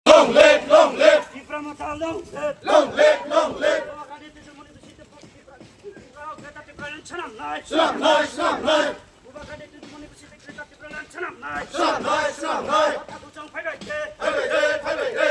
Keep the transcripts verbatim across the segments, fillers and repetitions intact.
Long live, long live. Tipra Motha, long live. Long live, long live. Bubagrani Tripura Land swnamnai. Swnamnai, swnamnai. Bubagrani Tripura Land swnamnai. Swnamnai, swnamnai. Motha Kuchung phaibai de. Phaibai de, phaibai de.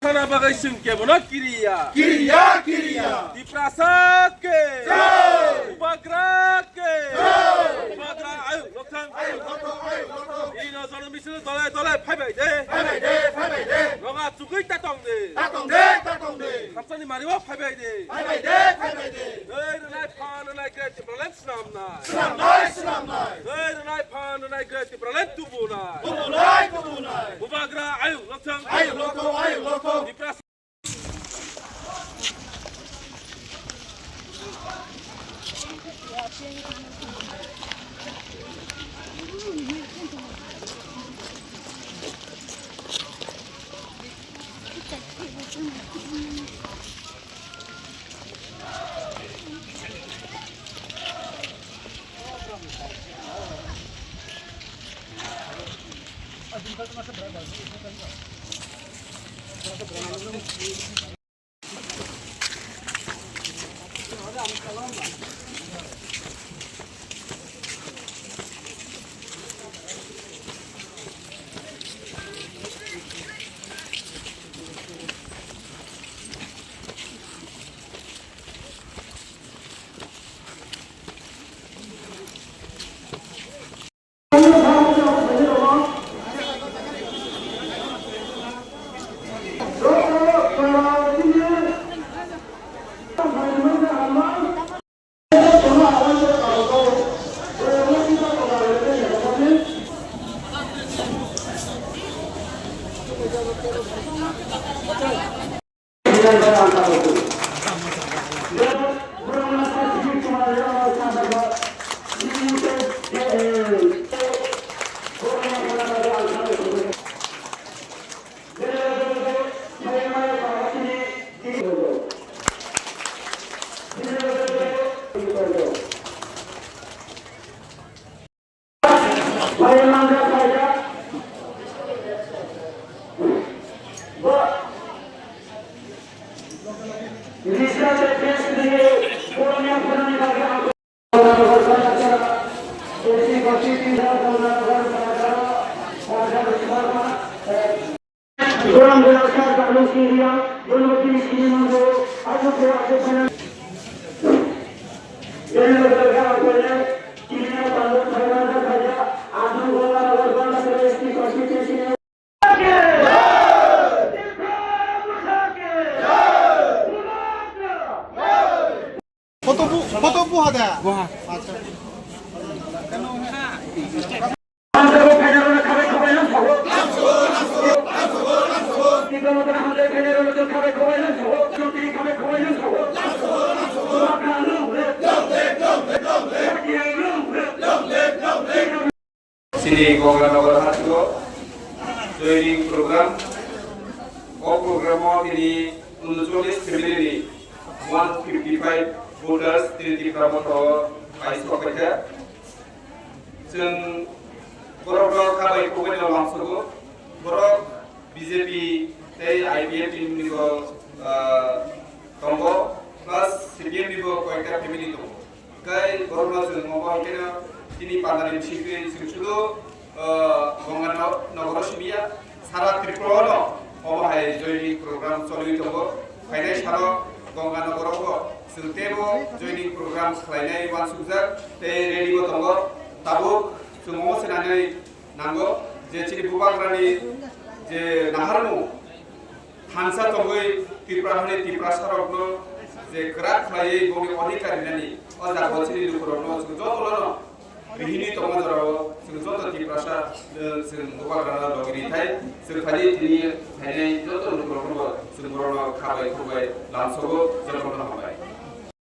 Thana bagwi chwng kebono kiriya. Kiriya, kiriya. Tiprasa ke. Jai. Bubagra ke. Jai. Bubagra ayuk lokthang. Ayuk lokthang, ayuk lokthang. Ino jono misil dole dole phaibai de. Phaibai de, phaibai de. Noga chugui tatong de. Tatong de, tatong de. Khamsani mario phaibai de. Phaibai de, phaibai de. Dei rwnai phan rwnai Great Tipraland swnamnai. Swnamnai, swnamnai. Dei rwnai phan rwnai Great Tipraland tubunai. Tubunai, tubunai. Bubagra ayuk lokthang. Ayuk lokthang, ayuk lokthang. Tipra Photo bu, photo bu hada. Buha. Acha. Chini Gonganagar hasteo joining program. O program o tini uncholish family ni one fifty five voters tini Tipra Motha o pai sok paikha. Chwng borok no kha bai khuk bai no lamsogo. Borok B J P tei I P F T ni bo, ah, tongo, plus C P M ni bo koyekta family tongo. Kai borok no chwng omo hai kheno tini pandani bisingtwi chwng sudu, ah, Gonganagar o simiya, sara Tripura o no omo hai joining program choliwi tongo. Phainai salo Gonganagar o bo chwng teibo joining program khlainai uansukjak tei ready bo tongo. Tabuk chwng omo swnanai nango je chini bubagrani je naharmung thansa tongwi Tripura hani Tiprasa rokno je kwrak khlaiwi bongni odhikar rinani o jaga o chini lukurokno chwng jotono rihini tongma jorao chwng joto Tiprasa, eh, chwng bubagrano logi rithai chwng phaidi tini phainai joto lukurokno chwng borokno kha bai khuk bai lamsogo jotono hambai.